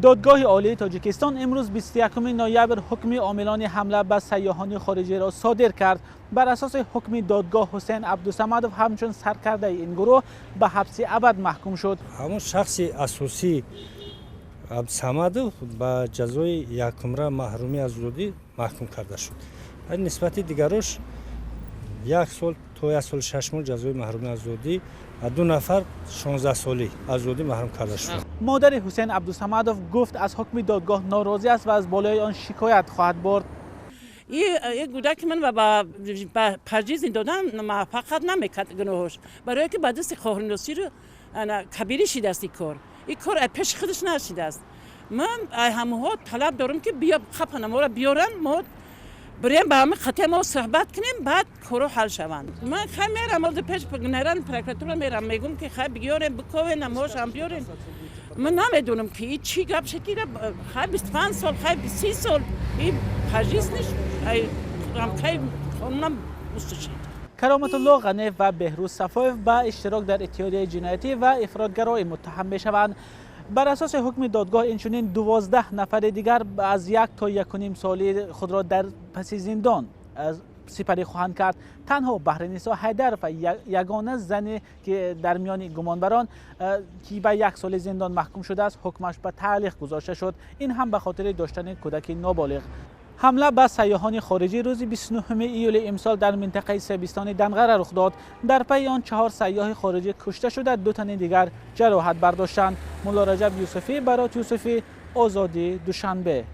Додгоҳи Олии Тоҷикистон имрӯз, 21 ноябр, ҳукми омилони ҳамла ба сайёҳони хориҷиро содир кард. Бар асоси ҳукми додгоҳ, Ҳусайн Абдусамадов ҳамчун саркардаи ин гурӯҳ ба ҳабси абад маҳкум шуд. Ҳамон шахси асосӣ Абдусамадов ба ҷазои якумра маҳрумӣ аз озодӣ маҳкум карда шуд. Нисбати дигарош 1 сол то 1 соли 6 моҳ ҷазои маҳрумӣ аз озодӣ ва ду нафар 16-солӣ аз озодӣ маҳрум карда шуд. Модари Ҳусайн Абдусамадов гуфт, аз ҳукми додгоҳ норозӣ аст ва аз болои он шикоят хоҳад бурд. И кӯдаки ман ба пожизненно додан муваффақат намекард гуноҳош, барое ки ба дасти Хоҳирносиру Кабирӣ шидааст. Ин кор пеши худаш нашидааст. Ман ҳамаҳо талаб дорам, ки биё хапана моро биёранд, мо бирем, ба ҳамин хате мо суҳбат кунем, баъд коро ҳал шаванд. Ман хай мерам ози пеш генеральный прокуратура, мерам, мегӯм, ки хай биёрем, биковен, ҳамошам биёрем. Ман намедонам, ки и чӣ гап шуд, ки хай 25 сол, хай 30 сол и пожизненно рамкаи қонунам густо шид. Кароматулло Ғанев ва Беҳрӯз Сафоев ба иштирок дар иттиҳодияи ҷиноятӣ ва ифротгароӣ муттаҳам мешаванд. Бар асоси ҳукми додгоҳ, инчунин 12 нафари дигар аз 1 то 1.5 соли худро дар паси зиндон сипарӣ хоҳанд кард. Танҳо Баҳринисо Ҳайдарова, ягона зане, ки дар миёни гумонбарон, ки ба 1 соли зиндон маҳкум шудааст, ҳукмаш ба таълиқ гузошта шуд. Ин ҳам ба хотири доштани кӯдаки ноболиғ. Ҳамла ба сайёҳони хориҷӣ рӯзи 29 июли имсол дар минтақаи Себистони Данғара рух дод. Дар пайи он чаҳор сайёҳи хориҷӣ кушта шуда, ду тани дигар ҷароҳат бардоштанд. Муллораҷаб Юсуфӣ, Барот Юсуфӣ, Озодӣ, Душанбе.